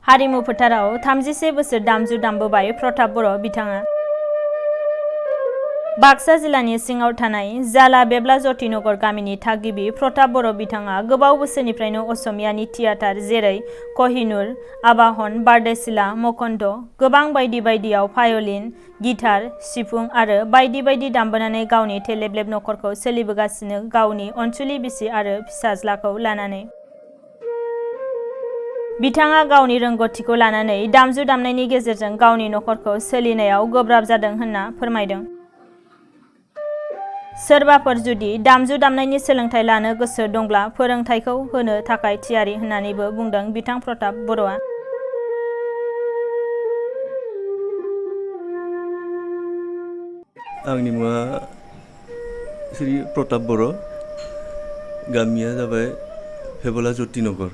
हारिमु फोथाराव 31 बोसोर दामजु दामबोबाय प्रताप बर' बिथाङा। बाक्सा जिल्लानि सिङाव थानाय जाला बेब्ला जतिनगर गामिनि थागिबि प्रताप बर' बिथाङा गोबाव बोसोरनिफ्रायनो असमियानि थियाटार जेरै कहिनूर, आबाहन, बारदैसिला, मकन्द गोबां बायदि बायदियाव भायलिन, गिटार, सिफुं आरो बायदि बायदि दामबोनानै गावनि थेलेबलेब नखरखौ सोलिबोगासिनो गावनि अनसुलि बिसि आरो फिसाज्लाखौ लानानै। बिथाङा गावनि रोंगौथिखौ लानानै दामजु दामनायनि गेजेरजों गावनि नखरखौ सोलिनायाव गोब्राब जादों होनना फोरमायदों। सोरबाफोर जुदि दामजु दामनायनि सोलोंथाइ लानो गोसो दंब्ला फोरोंथाइखौ होनो थाखाय थियारि होननानैबो बुंदों बिथां प्रताप बर'आ। आंनि मुङा श्री प्रताप बर', गामिया जाबाय बेब्ला जतिनगर।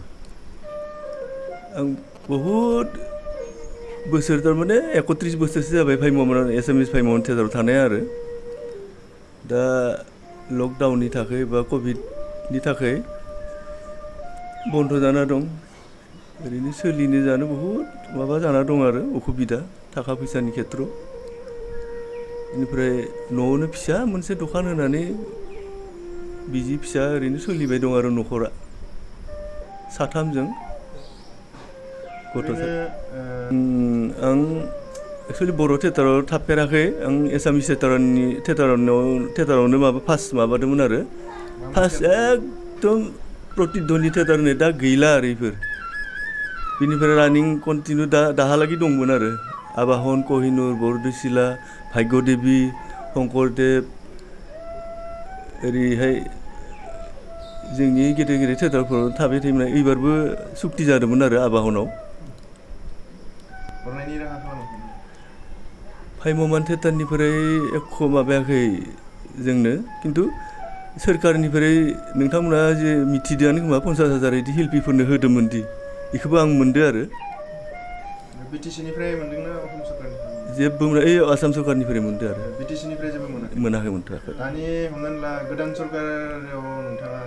आं बहुत बोसोर थारमाने 31 बोसोरसो जाबाय फायमोन एसामिस फायमोन थियेटाराव थानाय आरो दा लकडाउननि थाखाय बा कभिडनि थाखाय बन्द जाना दं। ओरैनो सोलिनो जानो बहुत माबा जाना दं आरो उसुबिदा थाखा फैसानि खेथ्रआव। बेनिफ्राय न'आवनो फिसा मोनसे दखान होनानै बिजि फिसा ओरैनो सोलिबाय दं आरो न'खरा साथामजों गथ'। आं एक्चुअलि बर' थियेटाराव थाफेराखै। आं एसामिस थियेटारावनो माबा फार्स्ट माबादोंमोन आरो फार्स्ट एकदम प्रतिध्वनि थियेटार होननाय दा गैला आरो इफोर। बेनिफ्राय रानिं कन्टिनिउ दाहालागि दंमोन आरो आबाहन, कहिनूर, बरदयसिला, भाग्यदेवी, शंकरदेव ओरैहाय जोंनि गेदेर गेदेर थियेटारफोराव थाबाय थायोमोन। एबारबो सुक्ति जादोंमोन आरो आबाहनाव। फायमोन थियेटारनिफ्राय एख' माबायाखै जोंनो, खिन्थु सोरखारनिफ्राय नोंथांमोना जे मिथिदोंआनो खोमा 50,000 इदि शिल्पीफोरनो होदोंमोन दि बेखौबो आं मोनदों आरो। बिटिसिनिफ्राय मोनदोंना असम सरकारनिफ्राय? जेबो मोना, आसाम सरकारनिफ्राय मोनदों आरो। बिटिसिनिफ्राय जेबो मोनाखै? मोनाखै, मोनथाराखै। दानि हमनानै ला गोदान सरकाराव नोंथाङा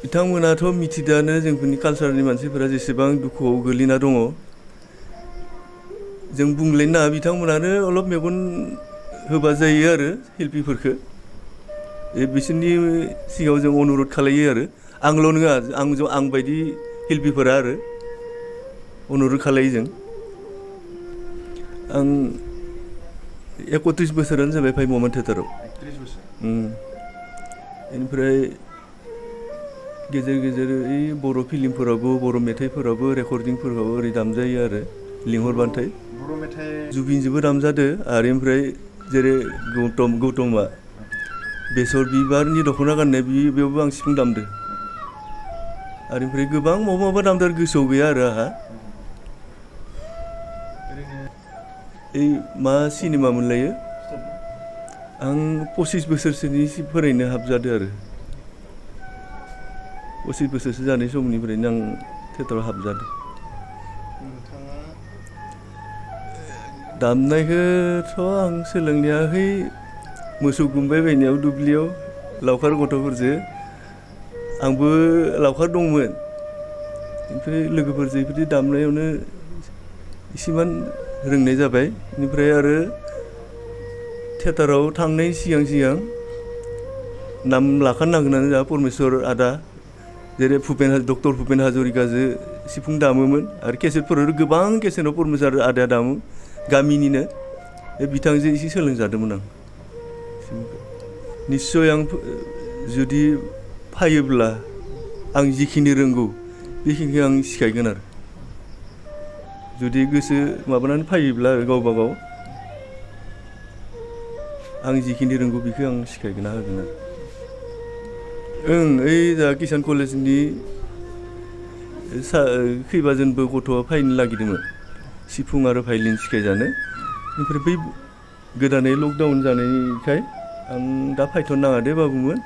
बिथांमोनाथ' मिथिदोंआनो जोंफोरनि कालसारनि मानसिफोरा जेसेबां दुखुआव गोलैना दङ। जों बुंलायनो नाङा, बिथांमोनानो अलप मेगन होबा जायो आरो शिल्पीफोरखो। बिसोरनि सिगाङाव जों अनुरद खालायो आरो आंल' नङा, आं बायदि शिल्पीफोरा आरो अनुरद खालायो जों। आं 31 बोसोरानो जाबाय फायमोन थियेटाराव। 31 बोसोर। बेनिफ्राय गेजेर गेजेर ओइ बर' फिल्मफोरावबो बर' मेथाइफोरावबो रेकर्डिंफोरावबो ओरै दामजायो आरो लिंहरबाथाय। बर' मेथाइ जुबिनजोंबो दामजादो आरो ओमफ्राय जेरै गौतमा बेसर बिबारनि दख'ना गाननाय बेयावबो आं सिफुं दामदो। आरो ओमफ्राय गोबां माबा दामदो गोसोआव गैया आरो आंहा। ओइ मा सिनेमा मोनलायो, आं 25 बोसोरसोनि फरायनो हाबजादो आरो 25 बोसोरसो जानाय समनिफ्रायनो आं थियेटाराव हाबजादो। दामनायखौथ' आं सोलोंनायाखै, मोसौ गुमबाय बायनायाव दुब्लियाव लावखार गथ'फोरजों। आंबो लावखार दंमोन, ओमफ्राय लोगोफोरजों बेफोरदि दामनायावनो इसेमान रोंनाय जाबाय। बेनिफ्राय आरो थियेटाराव थांनायनि सिगां नाम लाखानांगोनानो जोंहा परमेश्वर आदा, जेरै डक्टर भुपेन हाजरिकाजों सिफुं दामोमोन आरो केसेटफोराव गोबां केसेटआव परमेश्वर आदाया दामो गामिनिनो। बिथांजों एसे सोलोंजादोंमोन आं। निस्सय आं जुदि फायोब्ला आं जिखिनि रोंगौ बेखिनिखौ आं सिखायगोन आरो जुदि गोसो माबानानै फायोब्ला गावबा गाव आं जिखिनि रोंगौ बेखौ आं सिखायना होगोन आरो। ओइ जा किसान कलेजनि खैबाजोनबो गथ'आ फैनो नागिरदोंमोन सिफुं आरो भायलिन सिखायजानो। ओमफ्राय बै गोदानै लकडाउन जानायखाय आं दा फायथ'नो नाङा दे बाबुमोन,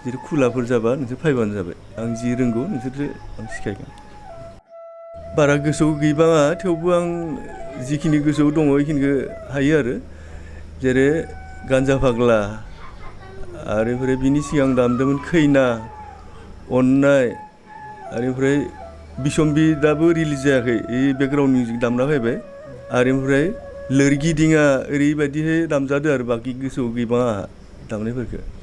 जेरै खुलाफोर जाबा नोंसोर फैबानो जाबाय, आं जि रोंगौ नोंसोरजों आं सिखायगोन। बारा गोसोआव गैबाङा, थेवबो आं जिखिनि गोसोआव दङ बेखिनिखौ हायो आरो। जेरै गान्जा फाग्ला, आरो ओमफ्राय बिनि सिगां दामदोंमोन खैना, अननाय, आरो ओमफ्राय बिसम्बि दाबो रिलिज जायाखै बेकग्राउन्ड मिउजिक दामना फैबाय आरो ओमफ्राय लोरगिदिङा ओरैबायदिहै दामजादो आरो बाखि गोसोआव गैबाङा दामनायफोरखौ